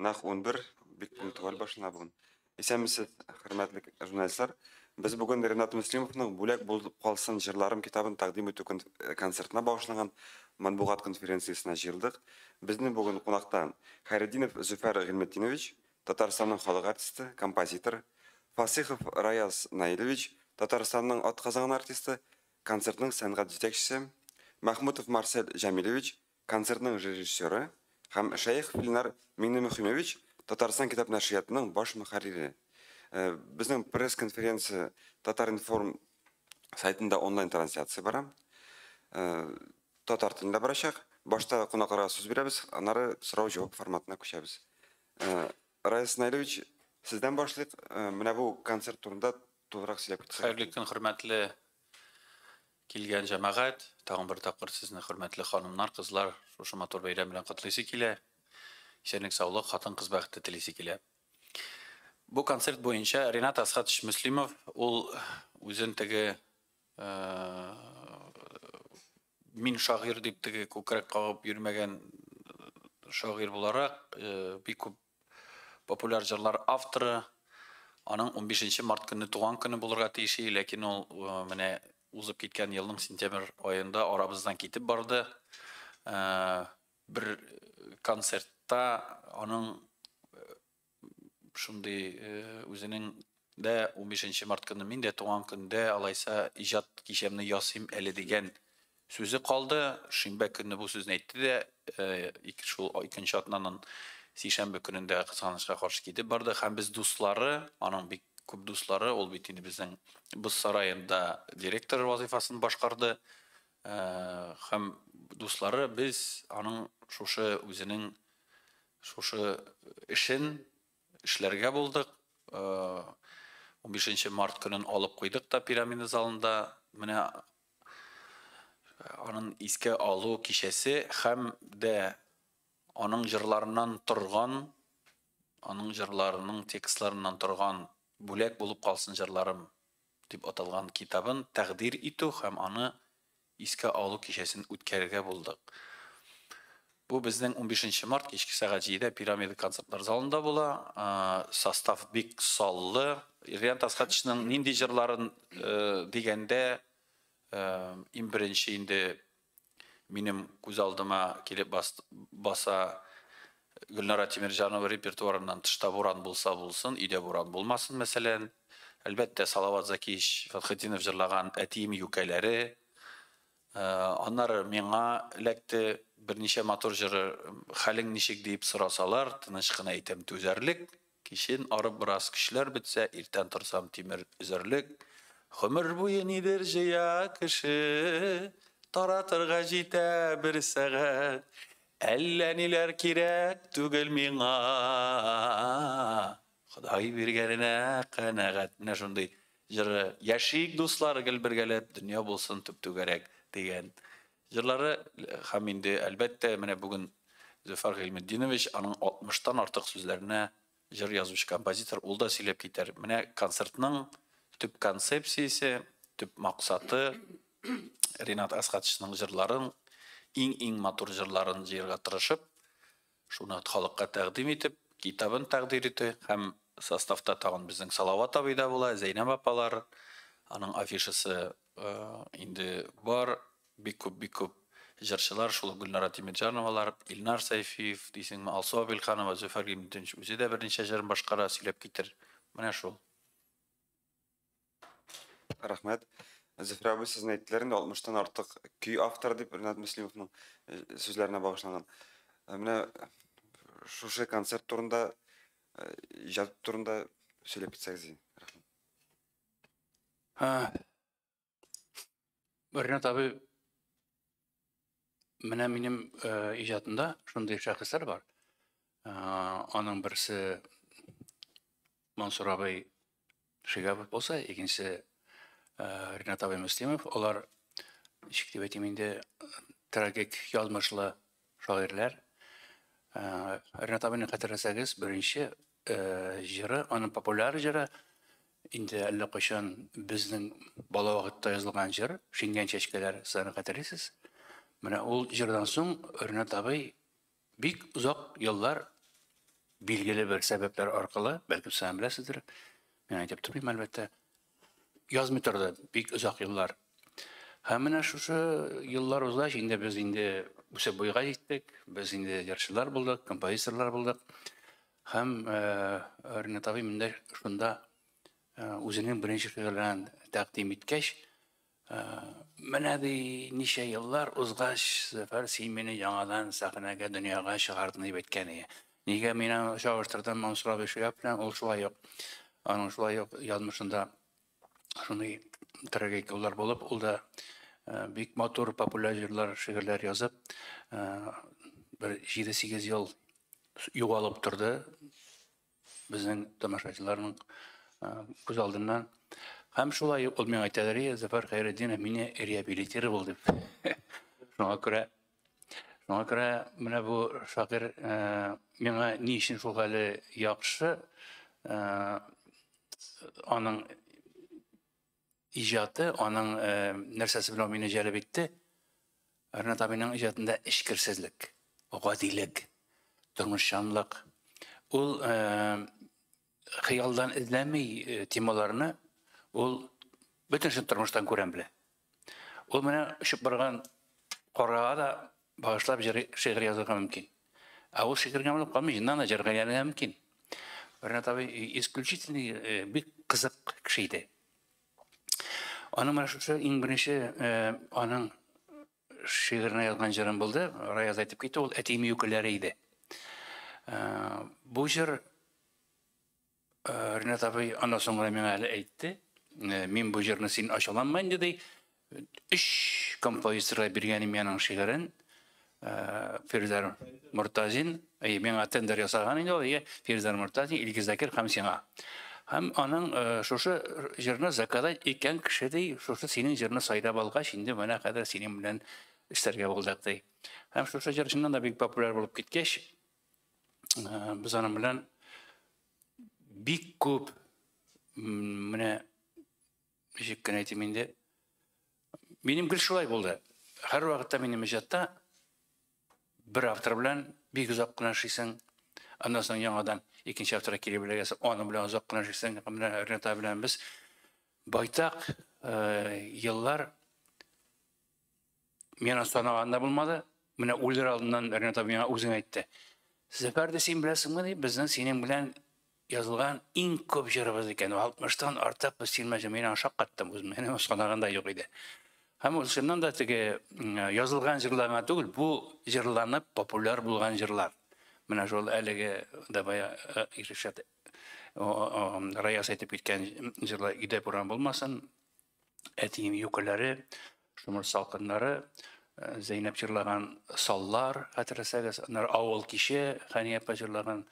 Нәкъ 11, бик пунктуаль башлана бүген. Исәнмесез, хөрмәтле журналистлар. Без бүген Ренат Мөслимовның Бүләк булып калсын җырларым китабын тәкъдим итү концертына багышланган матбугат конференциясенә җыелдык. Безнең бүген кунакта Хәйретдинов Зөфәр Гыйльметдинович, Татарстанның халык артисты, композитор, Фасыйхов Раяз Наилевич, Татарстанның атказанган артисты, концертның сәнгать җитәкчесе, Мәхмүтов Марсель Җәмилевич, концертның режиссеры һәм Шәехов Ленар Миңнемөхимович, Татарстан китап нәшриятының баш мөхәррире. Безнең пресс-конференция Татар-информ сайтында онлайн трансляция бара. Татар телендә барачак. Башта кунакларга сүз бирәбез, аннары сорау-җавап форматына күчәбез. Раяз Наилевич, сездән башлыйк. Менә бу концерт турында тулырак сөйләп китсәгез. Хәерле көн, хөрмәтле килгән җәмәгать. Тагын бер тапкыр сезне, хөрмәтле ханымнар, кызлар, шушы матур бәйрәм белән котлыйсы килә. Исәнлек, саулык, хатын-кыз бәхете телисе килә. Бу концерт буенча Ренат Асхатович Мөслимов ул үзен теге мин шагыйрь дип теге күкрәк кагып йөрмәгән шагыйрь буларак, бик күп популяр җырлар авторы. Аның 15 март көнне туган көне булырга тиеш иде, ләкин ул менә узып киткән елның сентябрь аенда арабыздан китеп барды. Бер концертта аның шундый үзенең дә 15 март көнне мин дә туган көндә алайса иҗат кичәмне ясыйм әле дигән сүзе калды. Шимбә көнне бу сүзне әйтте дә, шул икенче атнаның сишәмбе көнендә кызганычка каршы китеп барды. Һәм без дуслары, аның бик күп дуслары, ул бит инде безнең Боз сараенда директор вазыйфасын башкарды. Һәм дуслары без аның шушы үзенең шушы эшен эшләргә булдык. 15 март көнен алып куйдык та Пирамида залында. Менә аның искә алу кичәсе һәм дә аның җырларыннан торган, аның җырларының текстларыннан торган Бүләк булып калсын җырларым дип аталган китабын тәкъдир итү һәм аны искә алу кичәсен үткәрергә булдык. Бу безнең 15 март кичке сәгать 7-дә Пирамида концертлар залында була. Состав бик саллы. Ренат Асхатовичның нинди җырларын дигәндә, иң беренче инде минем күз алдыма килеп баса Гөлнара Тимерҗанова репертуарыннан Тышта буран булса булсын, өйдә буран булмасын, мәсәлән. Әлбәттә, Салават Закиевич Фәтхетдинов җырлаган Әтием юкәләре. Аннары миңа эләкте берничә матур җыры. Хәлең ничек диеп сорасалар, тыныч кына әйтәм, түзәрлек. Кичен арып бераз көчләр бетсә, иртән торсам тимер өзәрлек. Гомер буе нидер җыя кеше, таратырга җитә бер сәгать. Әллә ниләр кирәк түгел миңа, Ходай биргәненә канәгать. Менә шундый җыры. Яшик, дуслар, гел бергәләп, дөнья булсын түп-түгәрәк дигән җырлары. Һәм инде, әлбәттә, менә бүген Зөфәр Гыйльметдинович аның 60-тан артык сүзләренә җыр язучы композитор, ул да сөйләп китәр. Менә концертның төп концепциясе, төп максаты Ренат Әсхатовичның җырларын, иң-иң матур җырларын җыярга тырышып, шуны халыкка тәкъдим итеп, китабын тәкъдир итү һәм составта тагын безнең Салават абый да була, Зәйнәб апалар, аның афишасы инде бар, бик күп, бик күп җырчылар, шул ук Гөлнара Тимерҗановалар, Илнар Сәйфиев дисеңме, Алсу Абилханова, Зөфәр Гыйльметдинович үзе дә берничә җырын башкара, сөйләп китер. Менә шул. Рәхмәт. Зөфәр абый, сезне әйттеләр инде, 60-тан артык көй авторы дип Ренат Мөслимовның сүзләренә багышланган. Менә шушы концерт турында, иҗат турында сөйләп китсәгез иде. Рәхмәт. Ренат абый, менә минем иҗатымда шундый шәхесләр бар. Аның берсе Мансур абый Шигапов булса, икенчесе Ренат абый Мөслимов. Алар, ничек дип әйтим инде, трагик язмышлы шагыйрьләр. Ренат абыйны хәтерләсәгез, беренче җыры, аның популяр җыры, инде әллә кайчан безнең бала вакытта язылган җыр, Шиңгән чәчкәләр, сез аны хәтерлисез. Менә ул җырдан соң Ренат абый бик озак еллар билгеле бер сәбәпләр аркылы, бәлкем сез беләсездер, мин әйтеп тормыйм, әлбәттә, язмый торды бик озак еллар. Һәм менә шушы еллар узгач, инде без инде үсеп буйга җиттек, без инде җырчылар булдык, композиторлар булдык. Һәм Ринат абый менә шунда үзенең беренче шигырьләрен тәкъдим иткәч, менә ди ничә еллар узгач, Зөфәр, син мине яңадан сәхнәгә, дөньяга чыгардың дип әйткән иде. Нигә мин аны чагыштырдым Мансур абый Шиһап белән, ул шулай ук, аның шулай ук язмышында шундый трагик еллар булып, ул да бик матур популяр җырлар, шигырьләр язып, бер 7-8 ел югалып торды безнең тамашачыларның күз алдыннан. Һәм шулай ук ул миңа әйтәләр, Зөфәр Хәйретдинов мине реабилитировал дип. Шуңа күрә менә бу шагыйрь миңа ни өчен шул хәле яхшы, аның иҗаты, аның нәрсәсе белән мине җәлеп итте. Ринат абыйның иҗатында эчкерсезлек, гадилек, тормышчанлык. Ул хыялдан эзләми темаларны, ул бөтен шул тормыштан күрәм белә. Ул менә очып барган карага да багышлап шигырь язырга мөмкин. Ә ул шигырьгә булып калмый, чыннан да җырга әйләнергә мөмкин. Ринат абый исключительный бик кызык кеше иде. Аның менә шушы иң беренче аның шигыренә язган җырым булды. Раяз әйтеп китте, ул Әтием юкәләре иде. Бу җыр Ринат абый аннан соң гына миңа әле әйтте. Мин бу җырны син ачуланма инде ди. 3 композиторга биргән идем аның шигырен. Фирзәр Мортазин, миңа тендер ясаган инде ул, Фирзәр Мортазин, Илгиз Закир һәм сиңа. Һәм аның шушы җырны заказать иткән кеше ди, шушы синең җырны сайлап алгач, инде менә хәзер синең белән эшләргә булдык ди. Һәм шушы җыр чыннан да бик популяр булып киткәч, без аның белән бик күп, менә ничек кенә әйтим инде, минем гел шулай булды. Һәр вакытта минем иҗатта бер автор белән бик озак кына эшлисең, аннан соң яңадан икенче авторга килеп эләгәсең, аның белән озак кына эшлисең. Менә Ринат абый белән без байтак еллар миңа санаган да булмады. Менә үлер алдыннан Ринат абый миңа үзең әйтте. Зөфәр, ди, син беләсеңме, ди, безнең синең белән язылган иң күп җырыбыз икән. 60-тан артык без синең белән, мин аңа шаккаттым үзем. Минем санаган да юк иде. Һәм ул чыннан да теге язылган җырлар гына түгел, бу җырланып популяр булган җырлар. Менә шул әлеге дә бая Иршат Раяз әйтеп киткән җырлар, өйдә буран булмасын, Әтием юкәләре, Шомырт салкыннары, Зәйнәп җырлаган Саллар, хәтерләсәгез, аннары Авыл киче, Хәния апа җырлаган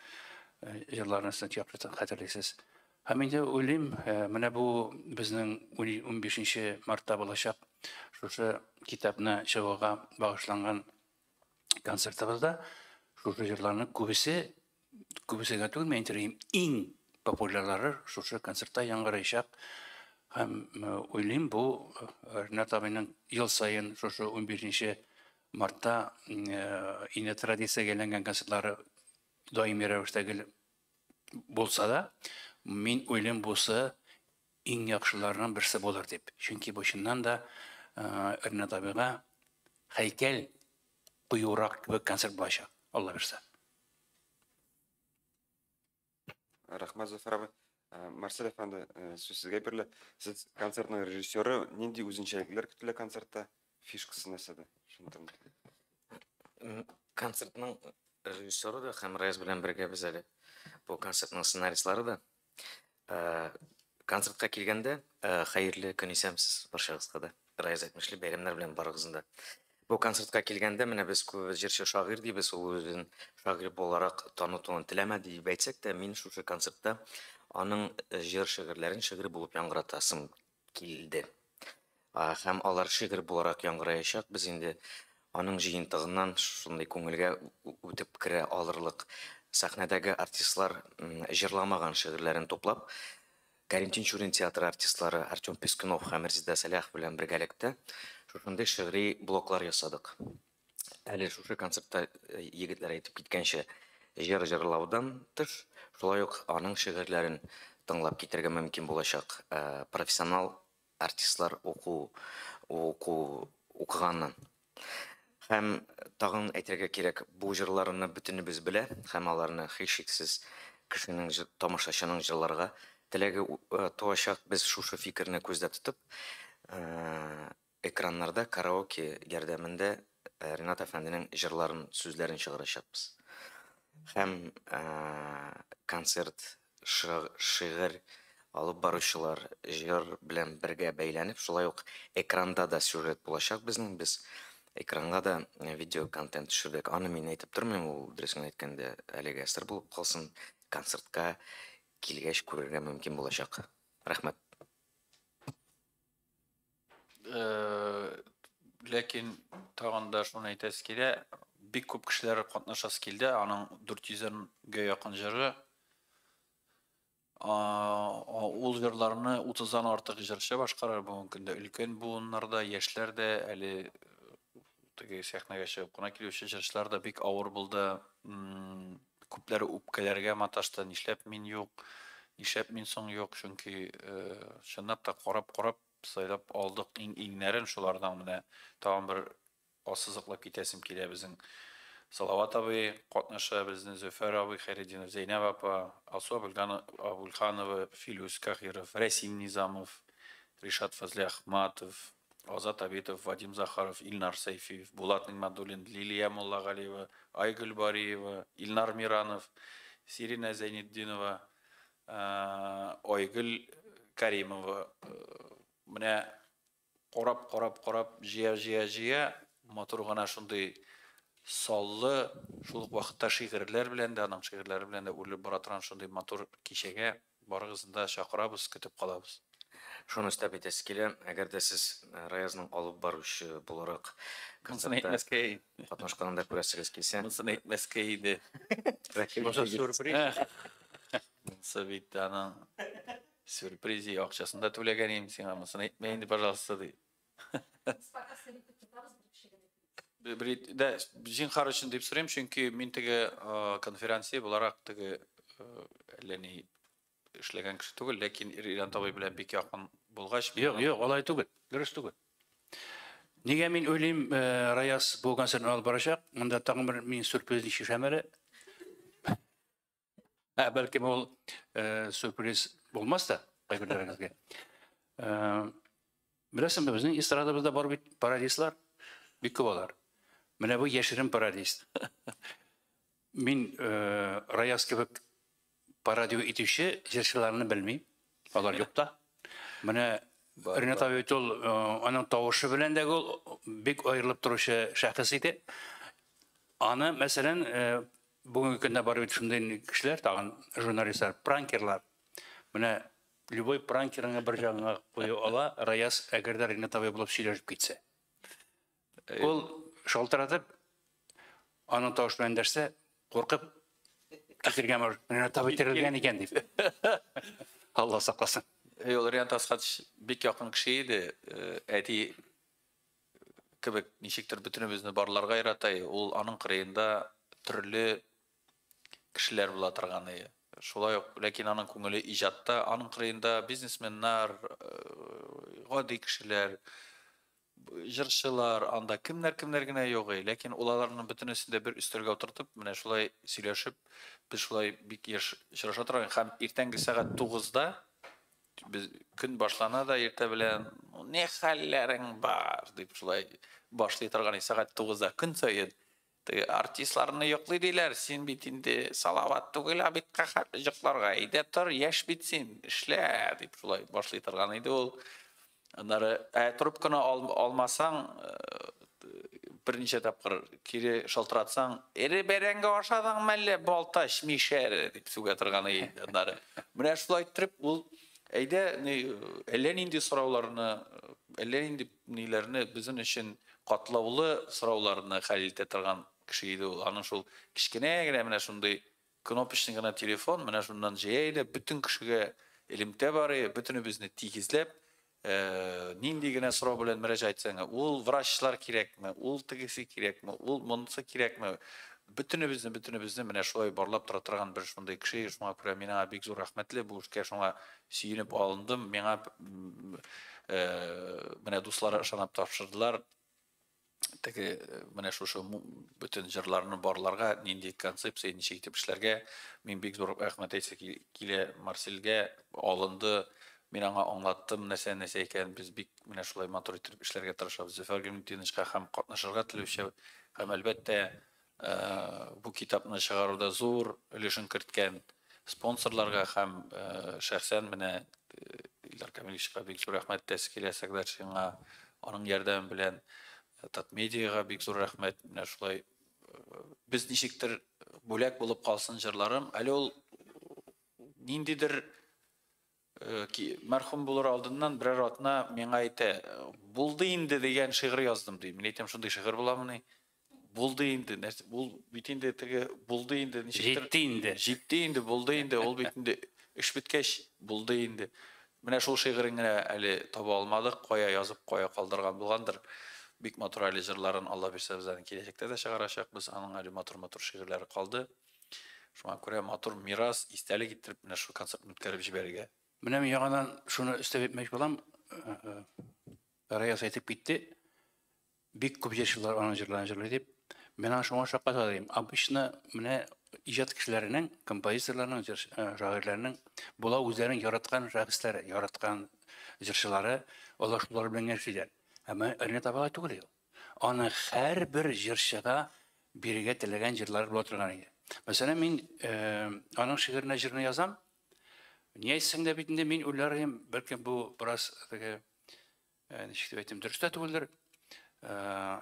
җырларны сез яхшы хәтерлисез. Һәм инде уйлыйм, менә бу безнең 15 мартта булачак шушы китапны чыгуга багышланган концертыбызда шушы җырларның күбесе, күбесе генә түгел, мин әйтер идем, иң популярлары шушы концертта яңгырыячак. Һәм уйлыйм, бу Ринат абыйның ел саен шушы 15 мартта инде традициягә әйләнгән концертлары даими рәвештә гел булса да, мин уйлыйм, бусы иң яхшыларының берсе булыр дип. Чөнки бу чыннан да Ринат абыйга һәйкәл куюрак кебек концерт булачак, Алла бирсә. Рәхмәт, Зөфәр абый. Марсель әфәнде, сүз сезгә бирелә. Сез концертның режиссеры, нинди үзенчәлекләр көтелә концертта? Фишкасы нәрсәдә? Концертның режиссеры да һәм Раяз белән бергә без әле бу концертның сценаристлары да. Концертка килгәндә, хәерле көн, исәнмесез барчагызга да. Раяз әйтмешли, бәйрәмнәр белән барыгызны да. Бу концертка килгәндә, менә без күбебез җырчы шагыйрь дибез, ул үзен шагыйрь буларак танытуын теләмәде дип әйтсәк тә, мин шушы концертта аның җыр шигырьләрен шигырь булып яңгыратасым килде. Һәм алар шигырь буларак яңгыраячак. Без инде аның җыентыгыннан шундый күңелгә үтеп керә алырлык сәхнәдәге артистлар җырламаган шигырьләрен туплап, Кәрим Тинчурин театры артистлары Артем Пискунов һәм Резеда Сәләхов белән бергәлектә шушындый шигъри блоклар ясадык. Әле шушы концертта егетләр әйтеп киткәнчә, Җыр җырлаудан тыш, шулай ук аның шигырьләрен тыңлап китәргә мөмкин булачак. Профессионал артистлар уку уку укыганнан. Һәм тагын әйтергә кирәк, бу җырларны бөтенебез белә һәм аларны һичшиксез кешенең тамашачының җырларга теләге туачак. Без шушы фикерне күздә тотып, экраннарда караоке ярдәмендә Ринат әфәнденең җырларын, сүзләрен чыгарачакбыз. Һәм концерт, шигырь алып баручылар җыр белән бергә бәйләнеп, шулай ук экранда да сюжет булачак безнең. Без экранга да видео контент төшердек. Аны мин әйтеп тормыйм, ул дөресен әйткәндә әлегә сер булып калсын. Концертка килгәч күрергә мөмкин булачак. Рәхмәт. Ләкин тагын да шуны әйтәсе килә, бик күп кешеләр катнашасы килде, аның 400гә якын җыры. Ул җырларны 30-дан артык җырчы башкара бүгенге көндә. Өлкән буыннар да, яшьләр дә, әле теге сәхнәгә чыгып кына килүче җырчылар да бик авыр булды. Күпләре үпкәләргә маташты, нишләп мин юк, нишләп мин соң юк, чөнки чынлап та карап-карап сайлап алдык иң-иңнәрен, шулардан менә тагын бер ассызыклап китәсем килә безнең Салават абый катнаша, безнең Зөфәр абый Хәйретдинов, Зәйнәб апа, Алсу Абульханова, Филүс Каһиров, Рәсим Низамов, Ришат Фазлиахматов, Азат Абитов, Вадим Захаров, Илнар Сәйфиев, Булат Нигматуллин, Лилия Муллагалиева, Айгөл Бариева, Илнар Миранов, Сирина Зәйнетдинова, Айгөл Каримова. Менә карап, карап, карап, җыя, җыя, җыя, матур гына шундый саллы, шул ук вакытта шигырьләр белән дә, аның шигырьләре белән дә үрелеп бара торган шундый матур кичәгә барыгызны да чакырабыз, көтеп калабыз. Шуны өстәп әйтәсе килә, әгәр дә сез Раязның алып баручы буларак Монысын әйтмәскә катнашканын да күрәсегез килсә. Монысын әйтмәскә иде. Монысы сюрприз. Монысы бит аның сюрприз, акчасын да түләгән идем сиңа, монысын әйтмә инде, пожалуйста, ди. Бер дә зинһар өчен дип сорыйм, чөнки мин теге конференция буларак теге әллә ни эшләгән кеше түгел, ләкин Ринат абый белән бик якын булгач. Юк, юк, алай түгел, дөрес түгел. Нигә мин уйлыйм, Раяз бу концертны алып барачак? Монда тагын бер мин сюрпризны чишәм әле. Ә, бәлкем ул сюрприз булмас та кайберләрегезгә. Беләсеңме, безнең эстрадабызда бар бит пародистлар, бик күп алар. Менә бу яшерен пародист. Мин Раяз кебек пародия итүче җырчыларны белмим. Алар юк та. Менә Ринат абый бит ул аның тавышы белән дә ул бик аерылып торучы шәхес иде. Аны, мәсәлән, бүгенге көндә бар бит шундый кешеләр, тагын журналистлар, пранкерлар. Менә любой пранкерыңа бер җагыңа куя ала Раяз, әгәр дә Ринат абый булып сөйләшеп китсә. Ул шалтыратып, аның тавышы белән дәшсә, куркып китергә может, Ринат абый терелгән икән дип. Алла сакласын. Ул Ринат Асхатович бик якын кеше иде. Әти кебек ничектер бөтенебезне барларга ярата. Ул аның кырыенда төрле кешеләр була торган иде. Шулай ук, ләкин аның күңеле иҗатта, аның кырыенда бизнесменнар, гади кешеләр, җырчылар, анда кемнәр-кемнәр генә юк иде. Ләкин ул аларның бөтенесен дә бер өстәлгә утыртып, менә шулай сөйләшеп, без шулай бик еш очраша торган һәм иртәнге сәгать 9-да без көн башлана да иртә белән ни хәлләрең бар дип шулай башлый торган сәгать 9-да көн саен. Теге артистларны йоклый диләр, син бит инде Салават түгел, абитка хәтле йокларга, әйдә тор, яшь бит син, эшлә дип шулай башлый торган иде ул. Аннары, ә трубканы алмасаң, берничә тапкыр кире шалтыратсаң, эре бәрәңге ашадыңмы әллә, балтач мишәре дип сүгә торган иде. Аннары менә шулай иттереп ул әйдә, әллә нинди сорауларны, әллә нинди ниләрне безнең өчен катлаулы сорауларны хәл итә торган кеше иде ул. Аның шул кечкенә генә менә шундый кнопочный гына телефон, менә шуннан җыя иде, бөтен кешегә элемтә бар иде, бөтенебезне тигезләп, Нинди генә сорау белән мөрәҗәгать итсәң, ул врачлар кирәкме, ул тегесе кирәкме, ул монысы кирәкме, бөтенебезне менә шулай барлап тора торган бер шундый кеше. Шуңа күрә мин аңа бик зур рәхмәтле, бу эшкә шуңа сөенеп алындым. Миңа менә дуслары ышанып тапшырдылар. Теге менә шушы бөтен җырларны барларга, нинди концепция, ничек итеп эшләргә. Мин бик зур рәхмәт әйтсе килә Марсельгә, алынды. Мин аңа аңлаттым, нәрсә икән, без бик менә шулай матур итеп эшләргә тырышабыз. Зөфәр Гыйльметдиновичка һәм катнашырга теләүче һәм әлбәттә бу китапны чыгаруда зур өлешен керткән спонсорларга һәм шәхсән менә Илдар Камилевичка бик зур рәхмәт әйтәсе килә, Сәгъдәтшинга, аның ярдәме белән Татмедиага бик зур рәхмәт. Менә шулай без ничектер бүләк булып калсын җырларым. Әле ул ниндидер мәрхүм булыр алдыннан берәр атна миңа әйтә, булды инде дигән шигырь яздым ди. Мин әйтәм, шундый шигырь буламыни? Булды инде, нәрсә, ул бит инде теге булды инде, ничектер. Җитте инде. Җитте инде, булды инде, ул бит инде эш беткәч булды инде. Менә шул шигырен генә әле таба алмадык, кая язып, кая калдырган булгандыр. Бик матур әле җырларын, Алла бирсә, без аны киләчәктә дә чыгарачакбыз. Аның әле матур-матур шигырьләре калды. Шуңа күрә матур мирас, истәлек иттереп менә шул концертны үткәреп җибәрергә. Менә мин яңадан шуны өстәп әйтмәкче булам. Раяз әйтеп китте. Бик күп җырчылар аның җырларын җырлый дип. Мин аңа шуңа шакката дим. Обычно менә иҗат кешеләренең, композиторларның, шагыйрьләрнең була үзләренең яраткан шәхесләре, яраткан җырчылары, алар шулар белән яшиләр. Әмма Ренат абый түгел ул. Аны һәрбер җырчыга бирергә теләгән җырлары була торган иде. Мәсәлән, мин аның шигыренә җырны язам. Ни әйтсәң дә бит инде мин уйлар идем, бәлкем бу бераз теге ничек дип әйтим, дөрес тә түгелдер.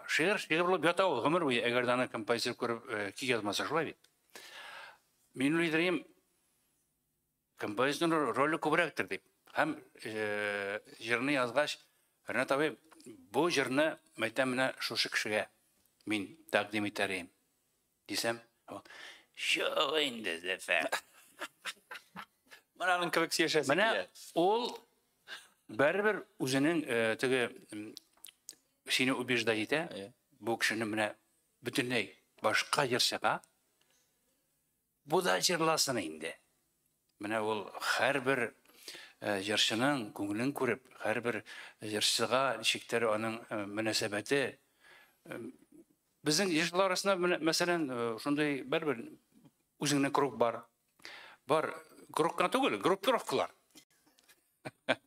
Шигырь шигырь булып ята ул гомер буе, әгәр дә аны композитор күреп көй язмаса, шулай бит. Мин уйлар идем, композиторның роле күбрәктер дип. Һәм җырны язгач, Ренат абый, бу җырны мәйтәм менә шушы кешегә мин тәкъдим итәр идем дисәм, юк инде, Зөфәр. Менә аның кебек сөйләшәсе килә. Менә ул барыбер үзенең теге сине убеждать итә, бу кешене менә бөтенләй башка җырчыга бу да җырласын инде. Менә ул һәрбер җырчының күңелен күреп, һәрбер җырчыга ничектер аның мөнәсәбәте. Безнең җырчылар арасында, мәсәлән, шундый барыбер үзеңнең круг бар. Бар круг кына түгел, группировкалар.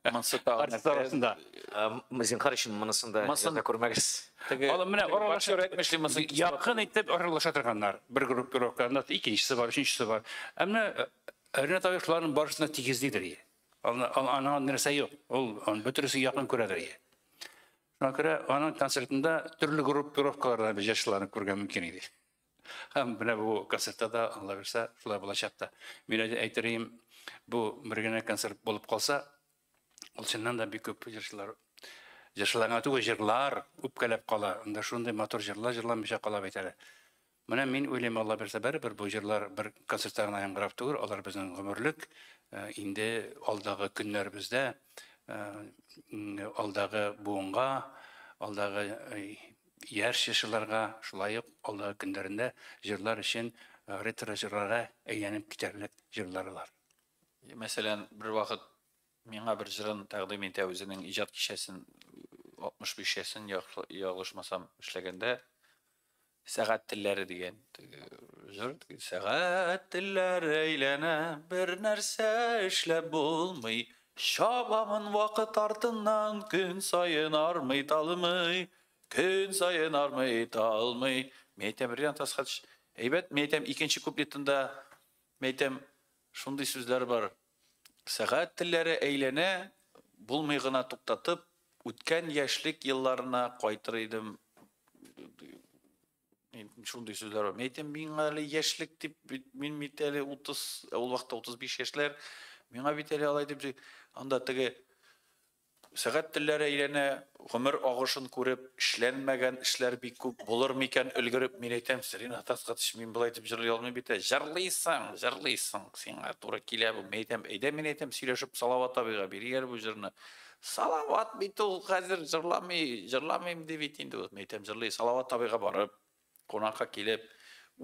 Монысы тагын Артистлар арасында. Зинһар өчен монысын да яза күрмәгез. Алар менә аралаша, якын итеп аралаша торганнар. Бер группировка, икенчесе бар, өченчесе бар. Ә менә Ренат абый шуларның барысын да тигезлидер. Аның нәрсә юк. Ул бөтенесе якын күрәдер. Шуңа күрә аның концертында төрле группировкалардан без җырчыларны күрергә мөмкин иде. Һәм менә бу концертта да, Алла бирсә, шулай булачак та. Мин әйтер идем, бу бер генә концерт булып калса, ул чыннан да бик күп җырчылар, җырчылар гына түгел, җырлар үпкәләп кала. Анда шундый матур җырлар җырламыйча кала бит әле. Менә мин уйлыйм, Алла бирсә, барыбер бу җырлар бер концертта гына яңгырап түгел, алар безнең гомерлек, инде алдагы көннәребездә, алдагы буынга, алдагы яшь җырчыларга, шулай ук алдагы көннәрендә җырлар өчен ретро җырларга әйләнеп китәрлек җырлар алар. Мәсәлән, бер вакыт миңа бер җырын тәкъдим итә, үзенең иҗат кичәсен 65 яшен ялгышмасам эшләгәндә, Сәгать телләре дигән җыр. Сәгать телләре әйләнә, бер нәрсә эшләп булмый. Чабамын вакыт артыннан, көн саен армый талмый, көн саен армый талмый. Мин әйтәм, Ринат Асхатович, әйбәт, мин әйтәм, икенче куплетында, мин әйтәм, шундый сүзләр бар. Сәгать телләре әйләнә, булмый гына туктатып, үткән яшьлек елларына кайтыр идем. Шундый сүзләр бар. Мин әйтәм, миңа әле яшьлек дип, мин бит әле 30, ул вакытта 35 яшьләр, миңа бит әле алай дип, анда теге сәгать телләре әйләнә, гомер агышын күреп, эшләнмәгән эшләр бик күп булыр микән өлгереп, мин әйтәм, Ринат Асхатович, мин болай дип җырлый алмыйм бит. Җырлыйсың, җырлыйсың, сиңа туры килә бу. Мин әйтәм, әйдә, мин әйтәм, сөйләшеп Салават абыйга бирик әле бу җырны. Салават бит ул хәзер җырламый, җырламыйм ди бит инде. Мин әйтәм, җырлый. Салават абыйга барып, кунакка килеп,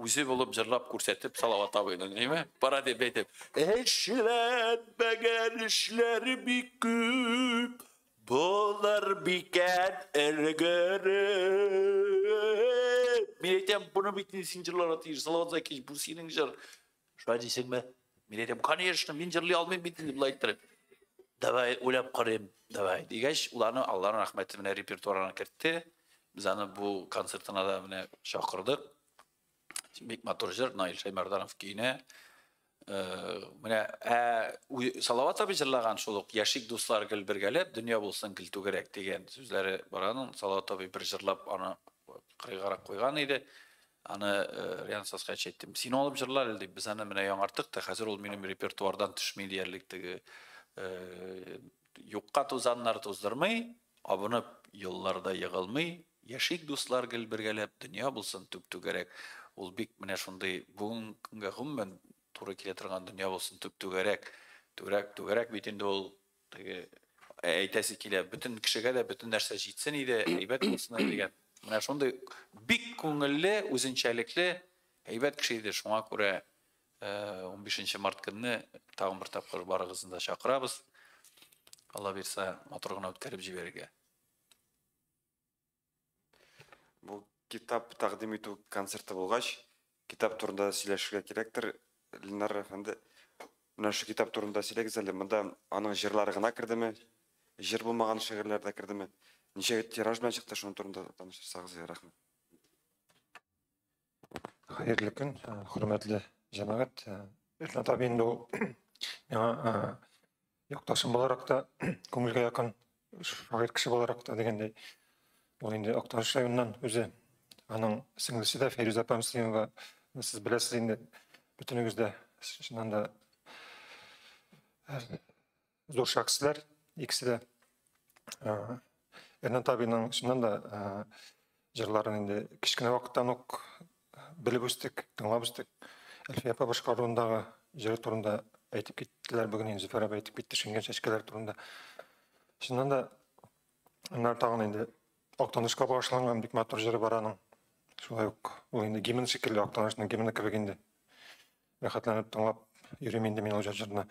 үзе булып җырлап күрсәтеп Салават абыйның, әйме? Бара дип әйтеп, эшләнмәгән эшләр бик күп, булыр микән өлгереп. Мин әйтәм, буны бит син җырларга тиеш, Салават Закич, бу синең җыр. Шулай дисеңме? Мин әйтәм, конечно, мин җырлый алмыйм бит инде болай иттереп. Давай, уйлап карыйм, давай. Дигәч, уларны Аллаһның рәхмәте менә репертуарына кертте. Без аны бу концертына да менә чакырдык. Бик матур җыр, Наил Шәймәрданов көенә. Менә Салават абый җырлаган шул ук Яшик дуслар гел бергәләп, дөнья булсын гел түгәрәк дигән сүзләре бар аның. Салават абый бер җырлап аны кырыйгарак куйган иде. Аны Риан Сасхач әйттем, син алып җырла әле дип, без аны менә яңарттык та, хәзер ул минем репертуардан төшми диярлек теге юкка тузаннар туздырмый, абынып елларда егылмый, яшик дуслар гел бергәләп, дөнья булсын түп-түгәрәк. Ул бик менә шундый бүгенге көнгә гомумән туры килә торган дөнья булсын түп-түгәрәк. Түгәрәк, түгәрәк бит инде ул теге әйтәсе килә, бөтен кешегә дә бөтен нәрсә җитсен иде, әйбәт булсын иде дигән. Менә шундый бик күңелле, үзенчәлекле, әйбәт кеше иде. Шуңа күрә 15 март көнне тагын бер тапкыр барыгызны да чакырабыз. Алла бирсә, матур гына үткәреп җибәрергә. Бу китап тәкъдим итү концерты булгач, китап турында сөйләшергә кирәктер. Ленар әфәнде, менә шу китап турында сөйләгез әле. Монда аның җырлары гына кердеме? Җыр булмаган шигырьләр дә кердеме? Ничә тираж белән чыкты, шуның турында таныштырсагыз, рәхмәт. Хәерле көн, хөрмәтле җәмәгать. Ринат абый инде ул миңа якташым буларак та, күңелгә якын шагыйрь кеше буларак та дигәндәй. Ул инде Актаныш районыннан үзе. Аның сеңлесе дә Фәйрүзә апа Мөслимова. Сез беләсез инде, бөтенегез дә чыннан да зур шәхесләр, икесе дә. Ринат абыйның чыннан да җырларын инде кечкенә вакыттан ук белеп үстек, тыңлап үстек. Әлфия апа башкаруындагы җыры турында әйтеп киттеләр бүген инде, Зөфәр абый әйтеп китте Шиңгән чәчкәләр турында. Чыннан да аннары тагын инде Актанышка багышланган бик матур җыры бар аның. Шулай ук ул инде гимн шикелле, Актанышның гимны кебек инде. Рәхәтләнеп тыңлап йөрим инде мин ул җырны.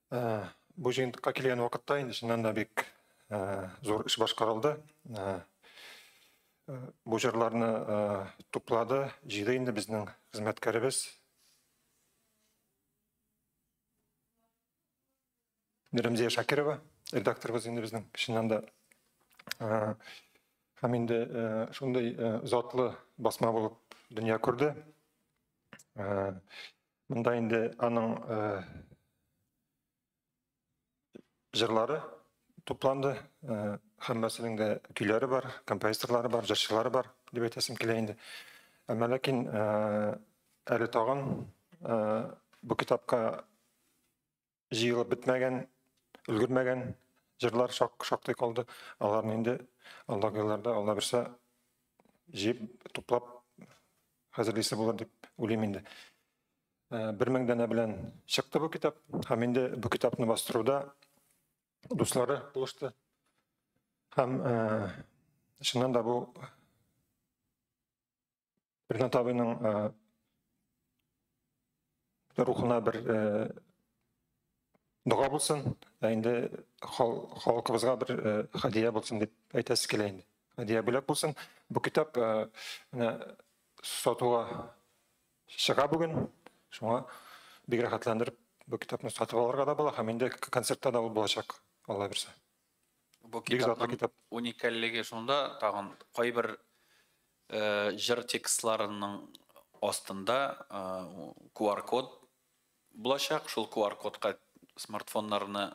Бу җыентыкка килгән вакытта инде чыннан да бик зур эш башкарылды. Бу җырларны туплады, җыйды инде безнең хезмәткәребез. Рәмзия Шакирова, редакторыбыз инде безнең, чыннан да. Һәм инде шундый затлы басма булып дөнья күрде. Монда инде аның җырлары тупланды. Һәммәсенең дә көйләре бар, композиторлары бар, җырчылары бар дип әйтәсем килә инде. Әмма ләкин әле тагын бу китапка җыелып бетмәгән, өлгермәгән җырлар шактый калды. Аларны инде алдагы елларда, Алла бирсә, җыеп, туплап хәзерлисе булыр дип уйлыйм инде. 1000 данә белән чыкты бу китап. Һәм инде бу китапны бастыруда дуслары булышты. Һәм чыннан да бу Ринат абыйның рухына бер дога булсын, ә инде халкыбызга бер хәдия булсын дип әйтәсе килә инде. Хәдия бүләк булсын. Бу китап менә сатуга чыга бүген. Шуңа бик рәхәтләндереп бу китапны сатып алырга да була һәм инде концертта да ул булачак, Алла бирсә. Бу китапның уникальлеге шунда, тагын кайбер җыр текстларының астында QR-код булачак. Шул QR-кодка смартфоннарны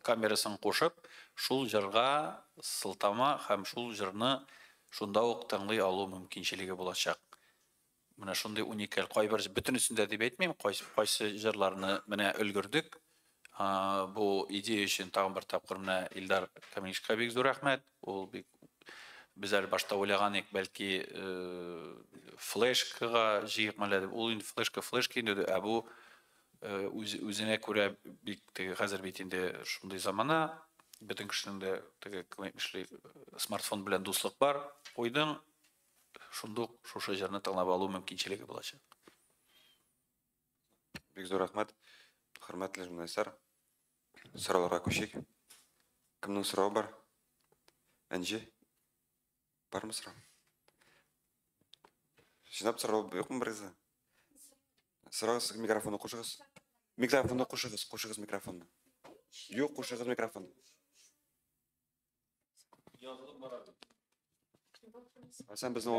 камерасын кушып, шул җырга сылтама һәм шул җырны шунда ук тыңлый алу мөмкинчелеге булачак. Менә шундый уникаль кайбер, бөтенесендә дип әйтмим, кайсы җырларны менә өлгердек. Бу идея өчен тагын бер тапкыр менә Илдар Камилевичка бик зур рәхмәт. Ул бик без әле башта уйлаган идек, бәлки флешкага җыйык мәллә дип. Ул инде флешка флешка инде, ә бу Үзенә күрә бик теге хәзер бит инде шундый замана, бөтен кешенең дә теге, кем әйтмешли, смартфон белән дуслык бар, куйдың, шундук шушы җырны тыңлап алу мөмкинчелеге булачак. Бик зур рәхмәт, хөрмәтле журналистлар. Сорауларга күчик. Кемнең соравы бар? Энҗе? Бармы сорау? Чынлап сорау юкмы берегездә? Сорагыз, микрофонны кушыгыз. Микрофонны кушыгыз, кушыгыз микрофонны. Юк, кушыгыз микрофонны. Язылып бара. Хәсән, безнең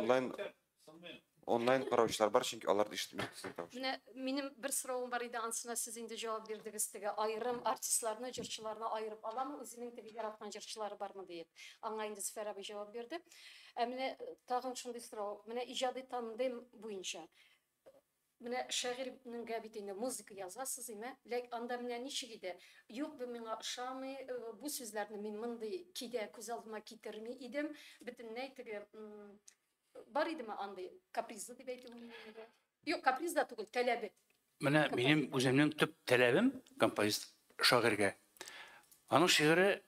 онлайн караучылар бар, чөнки алар да ишетми сезнең тавышны. Менә минем бер соравым бар иде, ансына сез инде җавап бирдегез. Теге аерым артистларны, җырчыларны аерып аламы, үзенең теге яраткан җырчылары бармы диеп. Аңа инде Зөфәр абый җавап бирде. Ә менә тагын шундый сорау, менә иҗади тандем буенча. Менә шагыйрьнең бит инде музыка язасыз, име? Ләкин анда менә ничек иде? Юк, бу миңа ошамый, бу сүзләрне мин мондый кидә күз алдыма китерми идем. Бөтенләй теге бар идеме андый капризы дип әйтү инде? Юк, каприз да түгел, таләбе. Менә минем үземнең төп таләбем композитор шагыйрьгә. Аның шигыре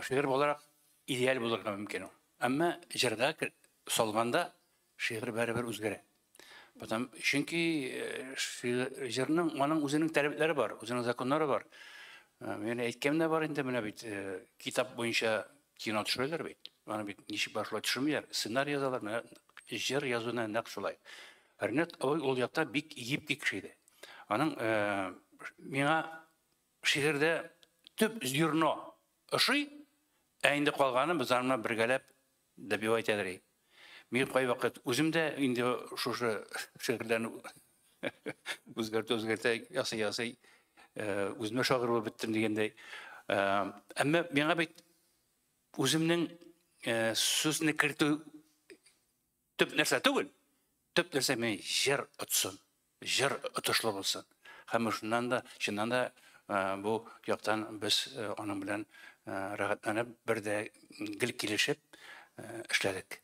шигырь буларак идеаль булырга мөмкин ул. Әмма җырда салганда шигырь барыбер үзгәрә. Потом, чөнки җырның аның үзенең таләпләре бар, үзенең законнары бар. Мин әйткән дә бар инде, менә бит китап буенча кино төшерәләр бит. Аны бит ничек бар шулай төшермиләр, сценарий язалар, менә җыр язуны нәкъ шулай. Ринат абый ул якта бик гибкий кеше иде. Аның миңа шигырьдә төп зерно ошый, ә инде калганын без аның белән бергәләп добивать итәдер. Мин кайвакыт үзем дә инде шушы шигырьләрне үзгәртә-үзгәртә, ясый-ясый, үземә шагыйрь булып беттем дигәндәй. Әмма миңа бит үземнең сүзне кертү төп нәрсә түгел. Төп нәрсә мин җыр отсын, җыр отышлы булсын. Һәм шуннан да, чыннан да бу яктан без аның белән рәхәтләнеп, бер дә гел килешеп эшләдек.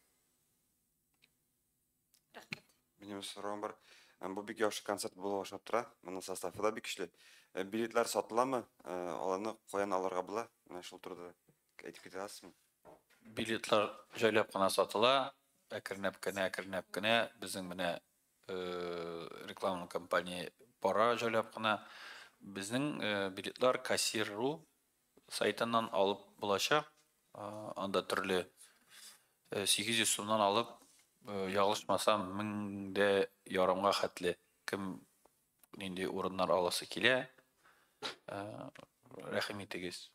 Минем соравым бар. Бу бик яхшы концерт булып ошап тора. Моның составы да бик көчле. Билетлар сатыламы? Аларны каян алырга була? Менә шул турыда әйтеп китә аласызмы? Билетлар җайлап кына сатыла. Әкренләп кенә, әкренләп кенә безнең менә рекламный кампания бара җайлап кына. Безнең билетлар кассир.ру сайтыннан алып булачак. Анда төрле 800 сумнан алып, ялгышмасам, 1500 хәтле кем нинди урыннар аласы килә, рәхим итегез.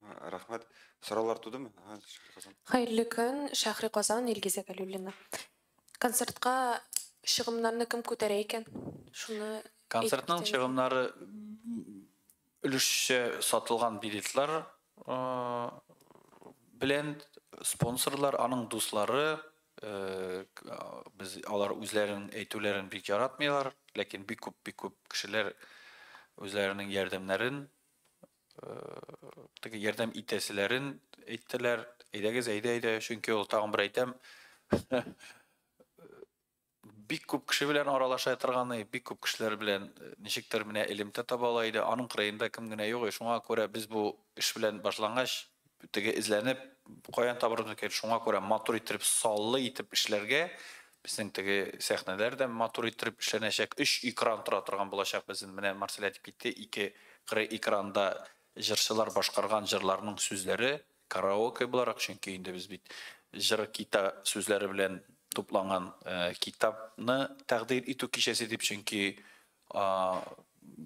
Рәхмәт. Сораулар тудымы? Хәерле көн, Шәһри Казан, Илгизә Галиуллина. Концертка чыгымнарны кем күтәрә икән? Шуны Концертның чыгымнары өлешчә сатылган билетлар белән спонсорлар, аның дуслары, без алар үзләренең әйтүләрен бик яратмыйлар, ләкин бик күп, бик күп кешеләр үзләренең ярдәмнәрен, теге ярдәм итәселәрен әйттеләр. Әйдәгез, әйдә, әйдә, чөнки ул тагын бер әйтәм, бик күп кеше белән аралаша торган, бик күп кешеләр белән ничектер менә элемтә таба ала иде. Аның кырыенда кем генә юк, шуңа күрә без бу эш белән башлангач, теге эзләнеп, каян табырбыз икән, шуңа күрә матур итеп, саллы итеп эшләргә, безнең теге сәхнәләр дә матур итеп эшләнәчәк. 3 экран тора торган булачак безнең. Менә Марсель әйтеп китте, 2 кырый экранда җырчылар башкарган җырларның сүзләре караоке буларак, чөнки инде без бит җыр кита сүзләре белән тупланган китапны тәкъдир итү кичәсе дип, чөнки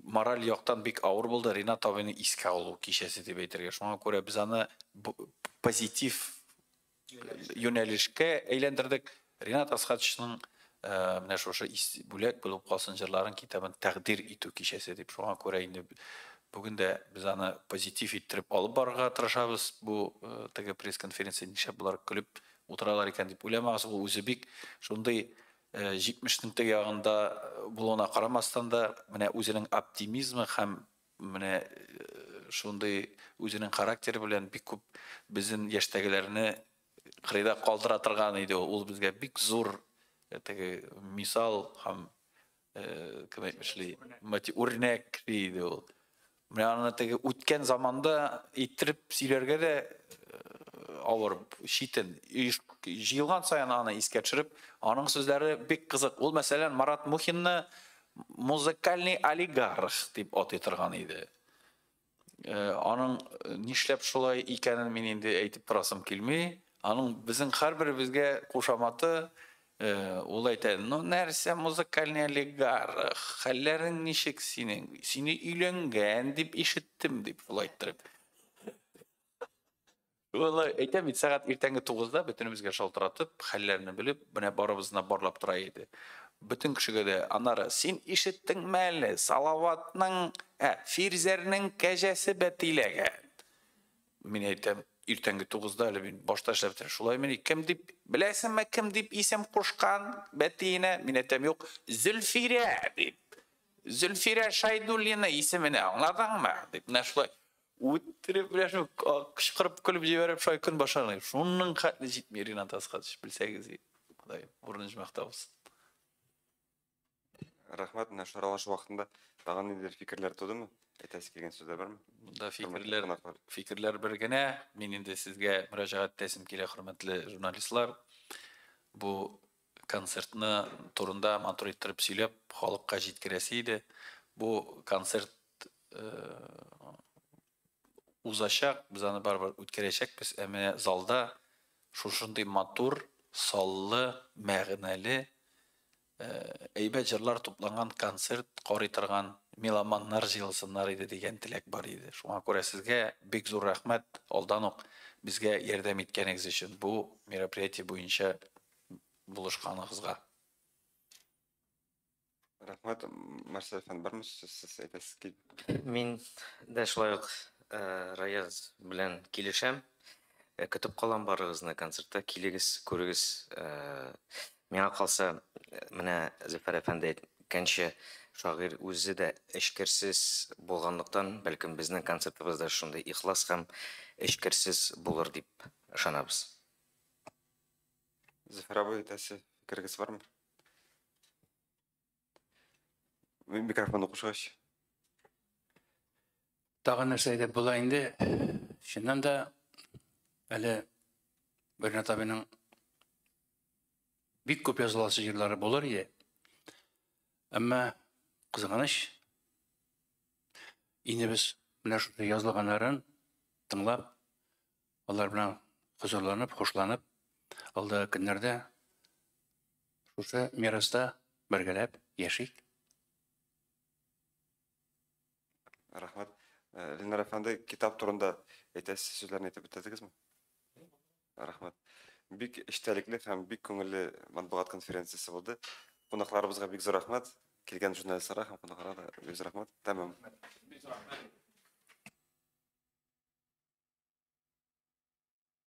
мораль яктан бик авыр булды Ринат абыйны искә алу кичәсе дип әйтергә. Шуңа күрә без аны позитив юнәлешкә әйләндердек. Ринат Асхатовичның менә шушы бүләк булып калсын җырларын китабын тәкъдир итү кичәсе дип. Шуңа күрә инде бүген дә без аны позитив иттереп алып барырга тырышабыз. Бу теге пресс-конференция нишләп болар көлеп утыралар икән дип уйламагыз. Ул үзе бик шундый 70-нең теге ягында булуына карамастан да, менә үзенең оптимизмы һәм менә шундый үзенең характеры белән бик күп безнең яшьтәгеләрне кырыйда калдыра торган иде ул. Ул безгә бик зур теге мисал һәм Кем әйтмешли, үрнәк иде ул. Менә аны теге үткән заманда иттереп сөйләргә дә авыр, читен. Җыелган саен аны искә төшереп, аның сүзләре бик кызык. Ул, мәсәлән, Марат Мухинны музыкальный олигарх дип атый торган иде. Аның нишләп шулай икәнен мин инде әйтеп торасым килми. Аның безнең һәрберебезгә кушаматы, ул әйтә, ну нәрсә музыкальный олигарх, хәлләрең ничек синең, сине өйләнгән дип ишеттем дип шулай иттереп. Валлай, әйтәм бит, сәгать иртәнге 9-да бөтенебезгә шалтыратып, хәлләрне белеп, менә барыбызны барлап тора иде. Бөтен кешегә дә аннары, син ишеттеңме әле, Салаватның, Фирзәрнең кәҗәсе бәтиләгән. Мин әйтәм, иртәнге 9-да әле мин башта эшләп бетерәм. Шулай мени, кем дип, беләсеңме, кем дип исем кушкан бәтиенә? Мин әйтәм, юк, Зөлфирә дип. Зөлфирә Шайдуллина исеменә, аңладыңмы? Дип, менә шулай үттереп, менә шул кычкырып көлеп җибәреп, шулай көн башлана. Шуның хәтле җитми Ринат Асхатович, белсәгез, Ходай урыны җмахта булсын. Рәхмәт, менә шул аралашу вакытында тагын ниндидер фикерләр тудымы? Әйтәсе килгән сүзләр бармы? Монда фикерләр бер генә. Мин инде сезгә мөрәҗәгать итәсем килә, хөрмәтле журналистлар. Бу концертны турында матур иттереп сөйләп, халыкка җиткерәсе иде. Бу концерт узачак, без аны барыбер үткәрәчәкбез. Ә менә залда шушындый матур, саллы, мәгънәле, әйбәт җырлар тупланган концерт карый торган меломаннар җыелсыннар иде дигән теләк бар иде. Шуңа күрә сезгә бик зур рәхмәт алдан ук безгә ярдәм иткәнегез өчен, бу мероприятие буенча булышканыгызга. Рәхмәт, Марсель әфәнде, бармы сүз әйтәсез килеп? Мин дә шулай ук Раяз белән килешәм. Көтеп калам барыгызны концертта, килегез, күрегез. Миңа калса, менә Зөфәр әфәнде әйткәнчә, шагыйрь үзе дә эчкерсез булганлыктан, бәлкем безнең концертыбыз да шундый ихлас һәм эчкерсез булыр дип ышанабыз. Зөфәр абый, әйтәсе фикерегез бармы? Микрофонны кушыгыз. Тагын нәрсә әйтеп була инде? Чыннан да әле Ринат абыйның бик күп языласы җырлары булыр иде. Әмма кызганыч, инде без менә шушы язылганнарын тыңлап, алар белән хозурланып, хушланып, алдагы көннәрдә шушы мираста бергәләп яшик. Рәхмәт. Ленар әфәнде, китап турында әйтәсе сүзләрне әйтеп бетердегезме? Рәхмәт. Бик эчтәлекле һәм бик күңелле матбугат конференциясе булды. Кунакларыбызга бик зур рәхмәт. Килгән журналистларга һәм кунакларга да бик зур рәхмәт. Тәмам. Бик зур рәхмәт.